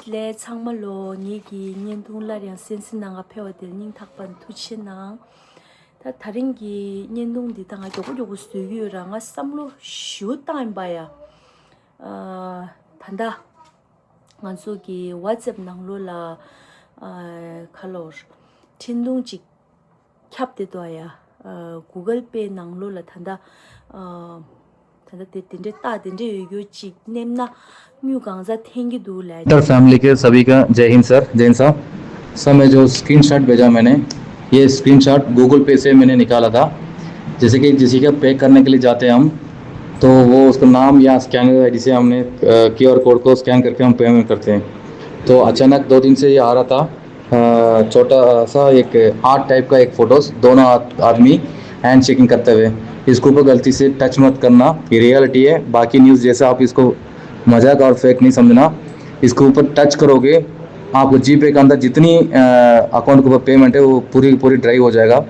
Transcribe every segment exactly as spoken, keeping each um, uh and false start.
ལས་ཚང་མ་ལོ། ངེད་ཀྱི་བརྙན་ཐུང་སླར་ཡང་གསན་གཟིགས་གནང་ག་ཕེབས་པ་དེར་སྙིང་ཐག་པ་ནས་ཐུགས་རྗེ་ཆེ་གནང་། ད་ད་རིང་གི་བརྙན་ཐུང་འདི་ད་ང་མགྱོགས་པོ་མགྱོགས་པོ་བཟོ་གི་ཡོད་ར། ང་བསམ་བློ་ཞེ་པོ་བཏང་ཡིན་པ་ཡ། ཨ། ད་ལྟ་ང་ཚོ་གི་WhatsApp་ནང་ལོགས་ལ། ཨ། ཁ་ལོར་འཕྲིན་ཐུང་ཅིག་ཁྱབ་བསྡད་འདུག་ཡ། ཨ། Google Pay་ནང་ལོགས་ལ་ད་ལྟ། ཨ། ད་ལྟ་དེ་དེ་འདྲའི་རྟགས་དེ་འདྲའི་ཡོད་རྒྱུ་ཅིག་མནན་ན་དངུལ་གང་ཚ་འཐེན་གྱི་འདུག་ལབ། Sir, family के सभी का जय हिंद सर, जय हिंद साहब। सर, मैं जो स्क्रीनशॉट भेजा मैंने, ये स्क्रीनशॉट गूगल पे से मैंने निकाला था। जैसे कि किसी का पे करने के लिए जाते हैं हम, तो वो उसका नाम या स्कैनर आईडी से हमने क्यूआर कोड को स्कैन करके हम पेमेंट करते हैं। तो अचानक दो दिन से ये आ रहा था, अ, छोटा सा एक हार्ट टाइप का एक फोटोज, दोनों आ-, आदमी हैंड शेकिंग करते हुए। इसके ऊपर गलती से टच मत करना, ये रियलिटी है। बाकी न्यूज़ जैसे आप इसको मजाक और फेक नहीं समझना। इसके ऊपर टच करोगे, आपको जीपे के अंदर जितनी अकाउंट के ऊपर पेमेंट है, वो पूरी की पूरी ड्राई हो जाएगा।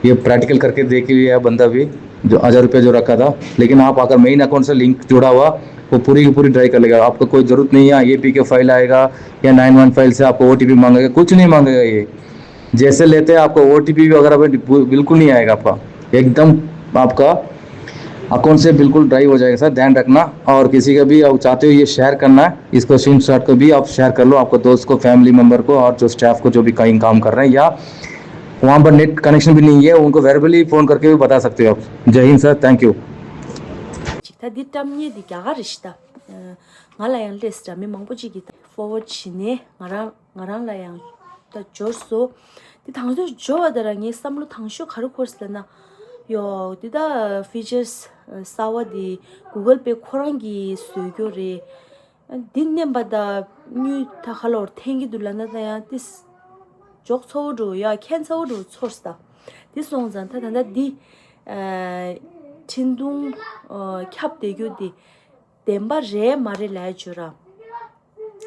ये प्रैक्टिकल करके देख लिया है बंदा भी, जो हज़ार रुपये जो रखा था। लेकिन आप अगर मेन अकाउंट से लिंक जुड़ा हुआ, वो पूरी की पूरी ड्राई कर लेगा। आपको कोई ज़रूरत नहीं है एपीके फाइल आएगा या नाइन वन फाइव से आपको ओटीपी मांगेगा, कुछ नहीं मांगेगा। ये जैसे लेते हैं, आपको ओटीपी वगैरह भी बिल्कुल नहीं आएगा आपका, एकदम आपका अकाउंट से बिल्कुल ड्राई हो जाएगा सर, ध्यान रखना। और किसी का भी आप चाहते हो ये शेयर करना है, इसको स्क्रीनशॉट को भी आप शेयर कर लो, आपको दोस्त को, फैमिली मेम्बर को, और जो स्टाफ को, जो भी कहीं काम कर रहे हैं या वहाँ पर नेट कनेक्शन भी नहीं है, उनको वर्बली फ़ोन करके भी बता सकते हो आप। जय हिंद सर, थैंक यू। ཅིག་ད་འདི་བཀྲམ་ཉེ་འདི་རྒྱ་གར་རེད་ཤི་ད། ང་ལ་ཡང་སླེབས་ད། མི་མང་པོ་ཅིག་གིས་ད་ཕོར་ཝར་ཌི་བྱས་ནས་ང་རང་ང་རང་ལ་ཡང་ད་འབྱོར་སོང་། འདི་དང་དུ་འབྱོར་བ་ད་ར་ངའི་བསམ་བློ་དང་ཤོས་ག་རེ་འཁོར་སོང་ལབ་ན། ཡོ་འདི་ད་ཕི་ཅར་སི་གསར་བ་འདི་གུ་གལ་པེ་ཁོ་རང་གིས་བཟོས་རྒྱུ་རེད། འདི་མནན་པ་ད་དངུལ་ད་ག་ལོར་འཐེན་གྱི་འདུག་ལབ་ན་ད་ཡང་ཏིས་འཇོག་ཚ་བོ་འགྲོ་ཡ་ཁྱད་མཚར་བོ་འགྲོ་ཚོར་སོང་ད། འདི་སོང་ཙང་ད་ད་ད་འདི་ཨ་འཕྲིན་ཐུང་ཨ་ཁྱབ་བསྡད་རྒྱུ་འདི་བདེན་པ་རེད་མ་རེད་ལབ་བྱོས་ར།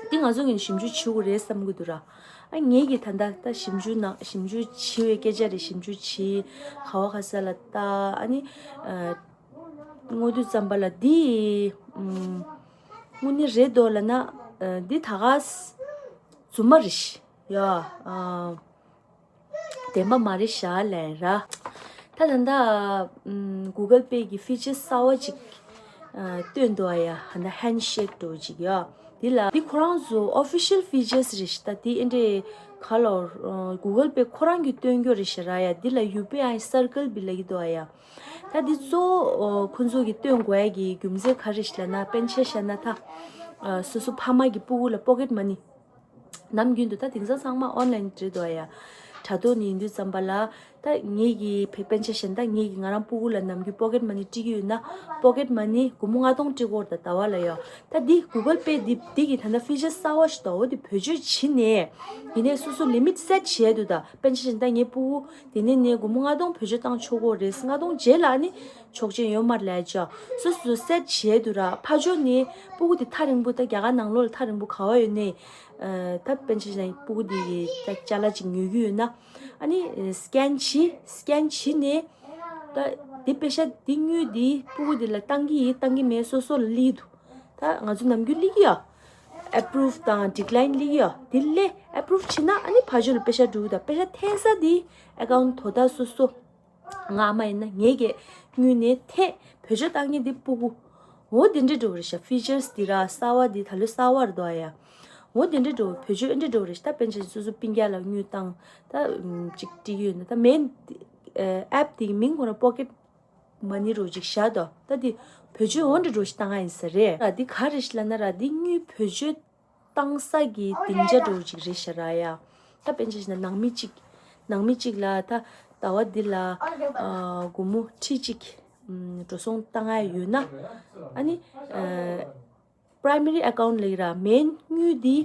འདི་ང་ཚོ་གིས་ཞིབ་འཇུག་བྱེད་དགོས་རེད་བསམ་གྱི་འདུག་ར། ཨ་ངེད་ཀྱིས་ད་ད་ད་ཞིབ་འཇུག་ནང་ཞིབ་འཇུག་བྱེད་པའི་སྐད་ཆ་རེད། ཞིབ་འཇུག་བྱེད། ག་བ་ག་ས་ལ་ལྟ། ཨ་ནི་ཨ་སྔོན་དུས་ཙམ་པ་ལ་འདི་ཨམ་དངོས་གནས་རེད་འདུག་ལབ་ན། ཨ་འདི་ད་ག་རྫུན་མ་རེད་ཤི་ཡ། ཨ་བདེན་པ་མ་རེད་ཤག་ལབ་ར། ད་ད་ད་ཨམ་གུ་གལ་པེ་གི་ཕི་ཅར་སི་གསར་བ་ཅིག་ཨ་བཏོན་འདུག་ཨ་ཡ། ཧ་ན་ཧེན་ཤེག་འདྲ་བོ་ཅིག་ཡ། འདི་ལ་འདི་ཁོ་རང་ཚོ་ཨོ་ཕི་ཤལ་ཕི་ཅར་སི་རེད་ཤི་ད། འདི་ཨེ་འདྲས་ག་ལོར་གུ་གལ་པེ་ཁོ་རང་གིས་བཏོན་རྒྱུ་རེད་ཤི་ར་ཡ། འདི་ལ་ཡུ་པི་ཨའི་སར་ཀལ་བི་ལབ་ཀྱི་འདུག་ཨ་ཡ། ད་འདི་གཙོ་བོ་ཁོ་ཚོ་གིས་བཏོན་དགོས་ཡ་གི་རྒྱུ་མཚན་ག་རེ་ཤི་ལབ་ན། དཔེར་ན་ཆ་བཞག་ན་ད་ཨ་སོ་སོ་ཕ་མ་གི་སྤུ་གུ་ལ་པོ་ཀེཊ་མ་ནི་ནམ་རྒྱུན་དུ་ད་དེང་སང་ཚང་མ་ཨོན་ལན་རེད་འདུག་ཨ་ཡ། དྲ་ཐོག་ནས་ཡིན་དུས་ཙམ་པ་ལ་ད་ངེད་ཀྱི་དཔེ་དཔེར་ན་ཆ་བཞག་ན་ད་ངེད་ཀྱིས་ང་རང་སྤུ་གུ་ལ་ནམ་རྒྱུན་པོ་ཀེཊ་མ་ནི་སྤྲད་ཀྱི་ཡོད་ན། པོ་ཀེཊ་མ་ནི་སྒོར་མོ་ལྔ་སྟོང་སྤྲད་ཀྱི་ཡོད་རེད་ད་ཟླ་བ་ལ་ཡ། ད་འདི་གུ་གལ་པེ་འདི་འདི་གི་ད་ལྟ་ཕི་ཅར་སི་གསར་བ་ཞིག་འདུག་འོ་འདི་བེད་སྤྱོད་བྱེད་ནས་ཡིན་ནའི་སོ་སོ་ལི་མིཊ་སེཊ་བྱས་འདུག་ད་དཔེར་ན་ཆ་བཞག་ན་ད་ངའི་སྤུ་གུ་དེ་ནས་ནས་སྒོར་མོ་ལྔ་སྟོང་བེད་སྤྱོད་བཏང་ཆོག་གི་རེད། ལྔ་སྟོང་རྗེས་ལ་ནི་ཆོག་མཆན་ཡོད་མ་རེད་ལབ་ཅག་སོ་སོ་སེཊ་བྱས་འདུག་ར། ཕར་ཕྱོགས་ནས་སྤུ་གུ་དེ་ཐག་རིང་པོ་ད་རྒྱ་གར་ནང་ལོགས་ལ་ཐག་རིང་པོ་ག་བ་ཡོད་ནའི་ཨ་ད་དཔེར་ན་ཆ་བཞག་ན་སྤུ་གུ་དེ་གི་ད་ཅ་ལག་ཅིག་ཉོ་རྒྱུ་ཡོད་ན། ཨ་ནི་སི་ཀེན་བྱས། སི་ཀེན་བྱས་ནས་ད་དེ་པེ་ཤ་དེ་དངུལ་དེ་སྤུ་གུ་དེ་ལ་བཏང་གི་ཡིན་བཏང་གི་མེད་སོ་སོ་ལ་སླེབས་འདུག་ད་ང་ཚོ་ནམ་རྒྱུན་སླེབས་ཀྱི་ཡོད། ཨེ་པུ་རུབ་དང་ཌི་ཀི་ལའིན་སླེབས་ཀྱི་ཡོད། དེ་ལས་ཨེ་པུ་རུབ་བྱས་ན་ཨ་ནི་ཕར་ཕྱོགས་ལ་པེ་ཤ་འགྲོ་གི་ད། པེ་ཤ་འཐེན་ས་དེ་ཨེ་ཀའུན་ཊི་དོ་བདག་སོ་སོ། ང་ཨ་མ་ཡིན་ན་ངེད་ཀྱི་དངུལ་ནས་འཐེན། བེད་སྤྱོད་བཏང་མཁན་དེ་སྤུ་གུ། འོ་དེ་འདྲ་འགྲོ་གི་རེད་ཤག་ཕི་ཅར་སི་དེ་ར་གསར་བ་དེ་ད་ལོ་གསར་བ་རེད་འདུག་ཨ་ཡ། འོ་དེ་འདྲ་འགྲོ་བེད་སྤྱོད་ཨེ་འདྲ་འགྲོ་གི་རེད་ཤག་ད་དཔེར་ན་ཆ་བཞག་ན་སོ་སོ་སྤུན་ཀྱག་ལ་དངུལ་བཏང་ད་ཅིག་སྤྲད་ཀྱི་ཡོད་ན། ད་མེན་ཨེབ་དེ་གི་མིང་ཁོ་རང་པོ་ཀེཊ་མ་ནི་རོ་ཅིག་བཞག་འདུག་ད་དེ་བེད་སྤྱོད་འོ་འདྲ་འགྲོ་ཞིག་བཏང་ཨ་ཡིན་ས་རེད་ར། དེ་ག་རེ་ཞིག་ལབ་ན་ར་དེ་དངུལ་བེད་སྤྱོད་བཏང་ས་གི་སྡིངས་ཆ་འདྲ་བོ་ཅིག་རེད་ཤག་ར་ཡ། ད་དཔེར་ན་ཆ་བཞག་ན་ནང་མི་གཅིག་ནང་མི་གཅིག་ལ་ད་ཟླ་བ་འདི་ལ་ཨ་སྒོར་མོ་ཁྲི་གཅིག་ཨམ་འགྲོ་སོང་བཏང་ཡ་ཡོད་ན། ཨ་ནི་ཨ་པ་རའི་མ་རི་ཨེ་ཀའུན་ཊི་ལབ་ཀྱི་ར། མེན་དངུལ་འདི་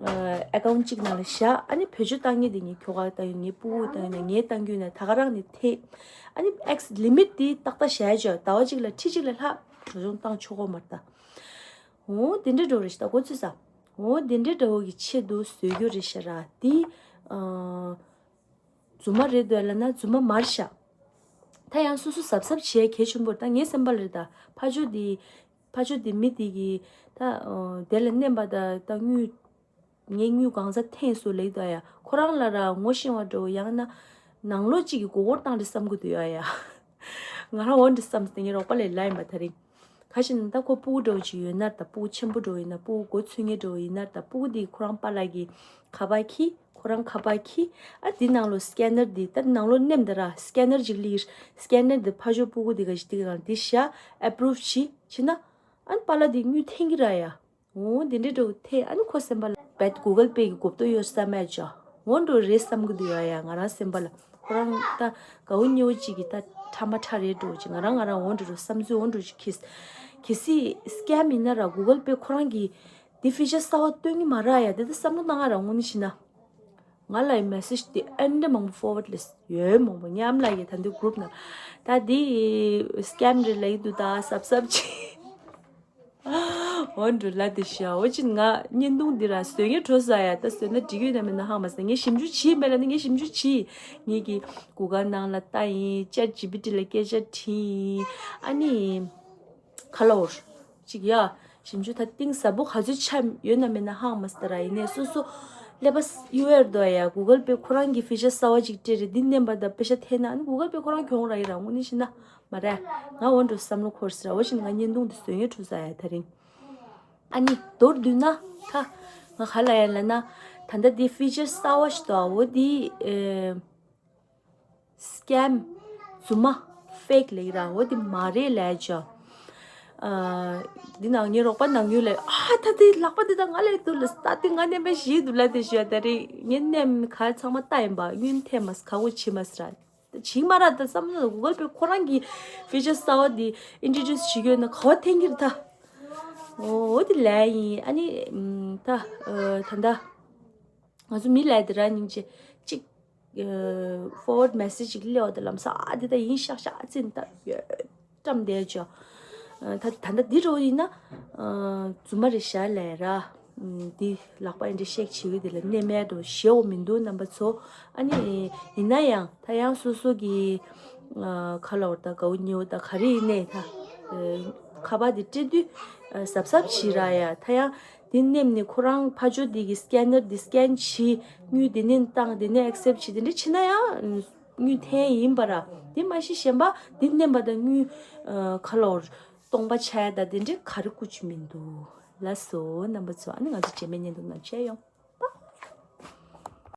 ཨ་ཨེ་ཀའུན་ཊི་གཅིག་ནང་ལ་བཞག་ཨ་ནི་བེད་སྤྱོད་བཏང་མཁན་དེ་ངའི་ཁྱོ་ག་བཏང་ཡོད་ན། ངའི་སྤུ་གུ་བཏང་ཡོད་ན། ངའི་བཏང་རྒྱུ་ཡོད་ན། ད་ག་རང་ནས་འཐེན། ཨ་ནི་ཨེག་སི་ལི་མིཊ་འདི་ཏག་ཏག་བཞག་ཡ་ཅིག་ཡོད། ཟླ་བ་གཅིག་ལ་ཁྲི་གཅིག་ལས་ལྷག་འགྲོ་སོང་བཏང་ཆོག་གི་མ་རེད་ད། འོ་དེ་འདྲ་འདྲ་བོ་རེད་ཤག་ད་གོ་ཚོད་ས། འོ་དེ་འདྲ་འདྲ་བོ་གི་ཆེད་དུ་བཟོས་རྒྱུ་རེད་ཤག་ར། དེ་ཨ་རྫུན་མ་རེད་འདུག་ལབ་ན་རྫུན་མ་མ་རེད་ཤག་ད་ཡང་སོ་སོ་གཟབ་གཟབ་བྱེད་ཡ་གལ་ཆེན་པོ་རེད། ད་ངའི་སེམས་པ་ལ་རེད་ད། ཕར་ཕྱོགས་དེ་ཕར་ཕྱོགས་དེ་མི་དེ་གི་ད་ཨ་དེ་ལ་མནན་པ་ད་ད་དངུལ་ ངས་དངུལ་གང་ཚ་འཐེན་སོང་ལེགས་འདུག་ཨ་ཡ། ཁོ་རང་ལ་ར་ངོ་ཤེས་པ་འདྲ་བོ་ཡང་ན་ནང་ལོགས་གཅིག་གི་མགོ་སྐོར་བཏང་རེད་བསམ་གི་འདུག་ཨ་ཡ། ང་རང་འོ་འདྲ་བསམ་སྟེ་ངའི་རོགས་པ་ལས་ལ་ཡིན་པ་དེ་རིང་། ཁ་ཤས་ནི་ད་ཁོ་སྤུ་གུ་འདྲ་བོ་ཅིག་ཡོད་ན་ད་སྤུ་གུ་ཆེན་པོ་འདྲ་བོ་ཡིན་ན་སྤུ་གུ་མགོ་ཚོས་མཁན་འདྲ་བོ་ཡིན་ན་ད་སྤུ་གུ་འདི་ཁོ་རང་པཱ་ལགས་ཀྱི་ཁ་པར་ཁྱི་ཁོ་རང་ཁ་པར་ཁྱི་ཨ་འདི་ནང་ལོགས་སི་ཀེ་ནར་འདི་ད་ནང་ལོགས་མནན་ད་ར་སི་ཀེ་ནར་ཅིག་ལིར་སི་ཀེ་ནར་འདི་ཕ་ཇོ་སྤུ་གུ་འདི་ག་ཞིག་འདི་ག་འདི་ཤ་ཨེ་པུ་རུབ་བྱི་བྱི་ན་ཨ་ནི་པཱ་ལགས་འདི་དངུལ་འཐེན་གི་ར་ཡ། འོ་དེ་འདྲའི་འགྲོ་ཐེ་ཨ་ནི་ཁོ་སེམས་པ་ལ་བད་གུ་གལ་པེ་གི་གོབ་ཏོ་ཡོད་ས་མེད་ཅོ། འོ་འགྲོ་རེད་བསམ་གི་འདུག་ཡ་ཡ། ང་རང་སེམས་པ་ལ་ཁོ་རང་ད་གའུ་ཉེའུ་གཅིག་གི་ད་ཁྲ་མ་ཁྲ་རེད་འགྲོ་ཅིག་ང་རང་ང་རང་འོ་འགྲོ་རུ་བསམ་ཚུལ་འོ་འགྲོ་ཅིག་ཁིས་གལ་སྲིད་སི་ཀེམ་ཡིན་ན་ར་གུ་གལ་པེ་ཁོ་རང་གི་དེ་ཕི་ཅར་གསར་བ་སྟོན་གི་མ་ར་ཡ། དེ་ད་བསམ་བློ་བཏང་ང་ར་དངོས་གནས་བྱས་ན། ང་ལ་ཡི་མེ་སེ་ཇི་དེ་ཨེ་འདྲ་མང་པོ་ཧྥོ་ཝར་ཌི་ལས་ཡོད་མང་པོ་ཉམས་ལ་ཡི་ད་འདི་གུ་རུབ་ན་ད་འདི་སི་ཀེམ་རེད་ལ་ཡི་འདུག་ད་སབ་སབ་ཅི། འོ་འགྲོ་ལ་དེ་ཤ་འོ་ཅི་ང་བརྙན་ཐུང་འདི་ར་བཟོས་ངེས་འགྲོ་ས་ཡ། ད་བཟོས་ན་འགྲིག་ཡོད་ན་མེད་ན་ཧང་མ་ས། ངས་ཞིབ་འཇུག་བྱིས་མེད་ལ་ནི་ངས་ཞིབ་འཇུག་བྱིས། ངས་ཀྱི་གུ་གལ་ནང་ལ་ལྟ་ཡིན། ཅེཊ་ཇི་པི་ཊི་ལ་སྐད་ཆ་དྲིས་ཡིན། ཨ་ནི་ཁ་ལོར་ཅིག་ཡ། ཞིབ་འཇུག་ད་གཏིང་ཟབ་པོ་ག་ཚོད་ཆ་ཡོད་ན་མེད་ན་ཧང་མ་ས་ད་ར། ཡིན་ནས་སོ་སོ་ཀླད་པ་གཡོ་ཡར་འདུག་ཡ། གུ་གལ་པེ་ཁོ་རང་གི་ཕི་ཅར་གསར་བ་ཅིག་སྤྲད་རེད། འདི་མནན་པ་ད་པེ་ཤ་འཐེན་ན་ཨ་ནི་གུ་གལ་པེ་ཁོ་རང་གྱོང་ར་ཡི་ར་དངོས་གནས་བྱས་ན། མ་རེད། ང་འོ་འགྲོ་བསམ་བློ་འཁོར་ཟེར་འོ་བཞིན་ང་བརྙན་ཐུང་འདི་བཟོས་ངེས་འགྲོ་ས་ཡ་དེ་རིང་། ཨ་ནི་མདོར་བསྡུས་ན་ད་ང་ག་ལ་ཡ་ལ་ན་ད་ལྟ་འདི་ཕི་ཅར་གསར་བ་ཞིག་འདུག་འོ་འདི་ཨེ་སི་ཀེམ་རྫུན་མ་ཕེག་ལེགས་ར་འོ་འདི་མ་རེད་ལས་ཅོ། ཨ་འདི་ནང་ངའི་རོགས་པ་ནང་ཡོད་ལས་ཨ་ད་འདི་ལག་པ་འདི་ད་ང་ལས་འདུག་ལ་ད་འདི་ང་མནན་པ་ཞིག་འདུག་ལ་དེ་ཞུ་ཡ་དེ་རིང་ངས་མནན་ག་ཚང་མ་ལྟ་ཡིན་པ་དངུལ་འཐེན་མ་ག་གོ་བྱེད་མ་ཟེར། བྱིང་མ་ར་ད་བསམ་བློ་གུ་གལ་པེ་ཁོ་རང་གི་ཕི་ཅར་གསར་བ་འདི་ཨིན་ཊྲོ་ཌུས་བྱེད་དགོས་ན་ག་བ་འཐེན་གྱི་རེད་ད། འོ་འོ་དེ་ལས་ཡིན། ཨ་ནི་ད་ད་ལྟ་ང་ཚོ་མི་ལས་དེ་ར་སྙིང་རྗེ་གཅིག་ཕོ་ཝར་ཌི་མེ་སེ་ཇི་ཅིག་སླེབས་པ་དེ་ལམ་སང་ཨ་དེ་ད་ཡིན་ཤག་ཤག་ཨ་ཙི་ད་ཡོད། བཀྲམ་བསྡད་ཅོ། ད་ད་ལྟ་འདི་རོ་ཡིན་ན་རྫུན་མ་རེད་ཤག་ལས་ར། འདི་ལག་པ་འདི་ཤེག་བྱེད་ཀྱི་འདི་ལ་གནས་མལ་འགྲོ་ཞེའོ་མི་འདུག་རྣམ་པ་ཚོ། ཨ་ནི་ཡིན་ན་ཡང་ད་ཡང་སོ་སོ་གི་ཁ་ལ་འོར་ད་གའུ་ཉེའུ་ད་ག་རེ་ཡིན་ནས་ད་ཁ་པར་འདི་སྤྲད་དུས་གཟབ་གཟབ་བྱེད་ར་ཡ། ད་ཡང་འདི་མནན་ནས་ཁོ་རང་ཕ་ཇོ་འདི་གི་སི་ཀེ་ནར་འདི་སི་ཀེན་བྱེད། དངུལ་འདི་ནས་བཏང་འདི་ནས་ཨེག་སེབ་བྱེད། འདི་འདྲ་བྱེད་ན་ཡང་དངུལ་འཐེན་ཡིན་པ་ར། དེ་མ་གཞི་གཞན་པ་འདི་མནན་པ་དང་དངུལ་ཁ་ལོར་སྟོང་པ་ཆགས་ཡ་ད་དེ་འདྲའི་ག་རེ་སྐུ་ཅི་མི་འདུག་ལགས་སོ་རྣམ་པ་ཚོ། ཨ་ནི་ང་ཚོ་རྗེས་མའི་བརྙན་ཐུང་ནང་མཇལ་ཡོང་།